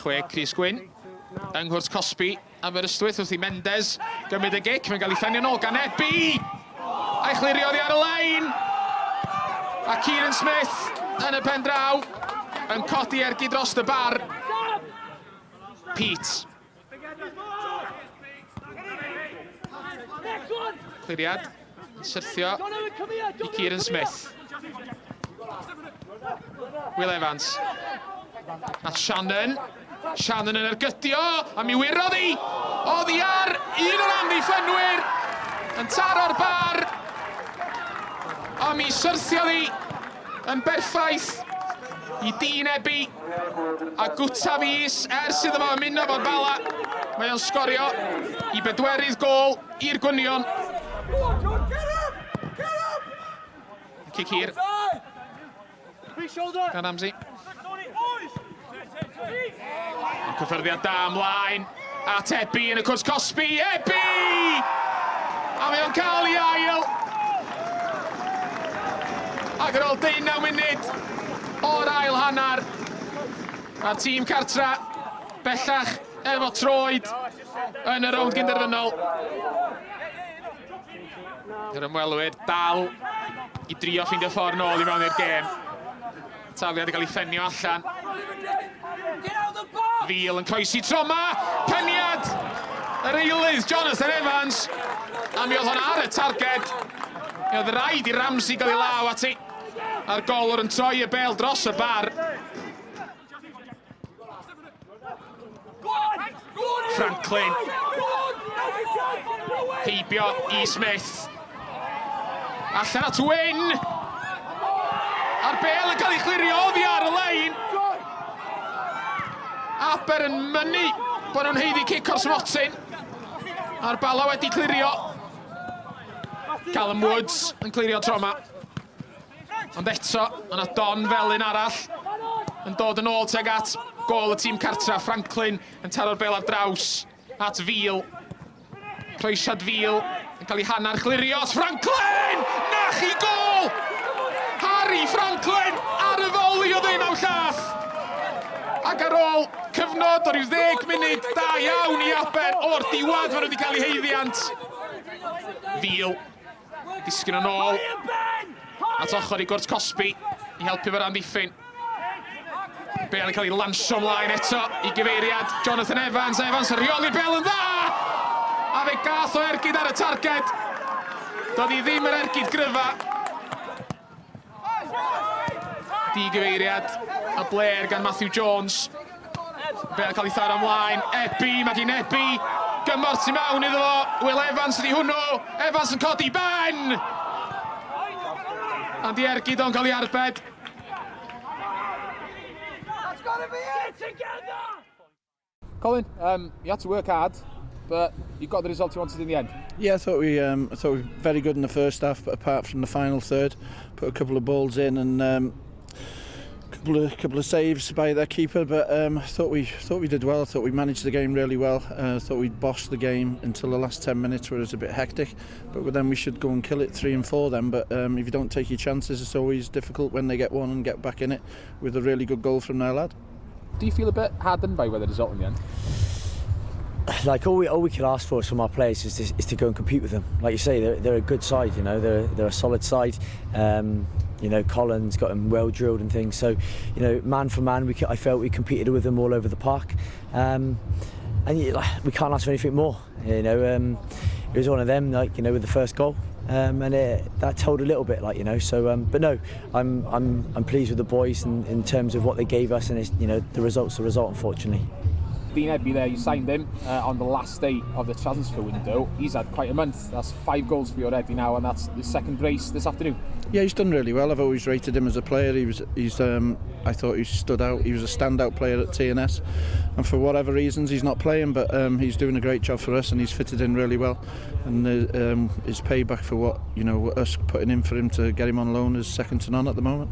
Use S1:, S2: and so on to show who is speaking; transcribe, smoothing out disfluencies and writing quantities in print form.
S1: Chwe Chris Gwyn yng nghwrt Cosby Aberystwyth wrth i Mendes gymryd y gic. Mae'n cael ei phenio nôl gan Ebi! A'i chlirio oddi ar y lein! A Kieran Smith yn y pen draw yn codi ergyd dros y bar. Pete. Cliriad. Yn syrthio i Kieran Smith. Will Evans. At Shannon. Shannon yn ergydio, a mi wyrodd hi! Oddi ar un o'r amddiffynwyr yn taro'r bar. A mi syrthiodd hi yn berffaith i Dean Ebi a gwta fis ers iddo fo ymuno fo'r Bala. Mae o'n sgorio i bedwerydd gôl i'r Gwynion. Cic hir. Gan Ramsey. Cyffyrddiad da ymlaen at Ebi yn y cwrs cosbi. Ebi! A mae o'n cael ei ail. Ac ar ôl 19 munud o'r ail hanner, mae'r tîm cartra bellach efo troed yn y rownd gynderfynol. Yr ymwelwyr dal i drio ffeindio ffordd nôl i mewn i'r gêm. Tafliad yn cael ei ffenio allan. Fil yn croesi troma. Peniad! Yr eilydd Jonathan Evans. A mi oedd hon ar y targed. Mi oedd rhaid i Ramsey gael ei law ati. A'r golwr yn troi y bel dros y bar. Franklin. Heibio i Smith. Allan at Wyn. A'r bel yn cael ei chlirio oddi ar y lein. Aber yn mynnu bod nhw'n haeddu cic o'r smotyn. A'r bala wedi clirio. Callum Woods yn clirio tro yma. Ond eto, mae yna don felyn arall yn dod yn ôl tuag at gôl y tîm cartra. Franklin yn taro'r bel ar draws at Fil. Croesiad Fil yn cael ei hanner chlirio. Franklin! Na chi gôl! Harry Franklin ar y foli o ddeunaw llath! Ac ar ôl cyfnod o ryw ddeg munud da iawn i Aber o'r diwedd, maen nhw wedi cael eu haeddiant. Fil Disgyn yn ôl at ochr i gwrt Cosby i helpu fo'r amddiffyn. Bel yn cael ei lansio ymlaen eto i gyfeiriad Jonathan Evans. Evans yn rheoli'r bel yn dda! A fe gath o ergyd ar y targed. Doedd hi ddim yr ergyd gryfa. Digyfeiriad a Blair gan Matthew Jones. Bel cael ei tharo ymlaen. Ebi, mae gen Ebi gymorth tu mewn iddo fo. Will Evans ydi hwnnw. Evans yn codi ben! Ond i ergyd o'n cael ei arbed. Colin, um, you had to work hard, but you got the result you wanted in the end.
S2: Yeah, I thought we, um, I thought we were very good in the first half, but apart from the final third, put a couple of balls in and um, couple of couple of saves by their keeper. But um, I thought we thought we did well. I thought we managed the game really well. Uh, I thought we bossed the game until the last 10 minutes, where it was a bit hectic. But then we should go and kill it three and four then. But um, if you don't take your chances, it's always difficult when they get one and get back in it with a really good goal from their lad.
S1: Do you feel a bit hard done by with the result in the end?
S3: Like all we all we can ask for from our players is to, is to go and compete with them. Like you say, they're, they're a good side, you know, they're they're a solid side. Um, you know, Colin's got them well drilled and things. So, you know, man for man, we I felt we competed with them all over the park. Um, and we can't ask for anything more. You know, um, it was one of them, like you know, with the first goal, um, and it, that told a little bit, like you know. So, um, but no, I'm I'm I'm pleased with the boys in, in terms of what they gave us, and it's, you know, the result's the result, unfortunately.
S1: Dean Ebby there, you signed him uh, on the last day of the transfer window. He's had quite a month. That's five goals for you already now, and that's the second race this afternoon.
S2: Yeah, he's done really well. I've always rated him as a player. He was, he's, um, I thought he stood out. He was a standout player at TNS, and for whatever reasons, he's not playing. But um, he's doing a great job for us, and he's fitted in really well. And uh, um, his payback for what you know us putting in for him to get him on loan is second to none at the moment.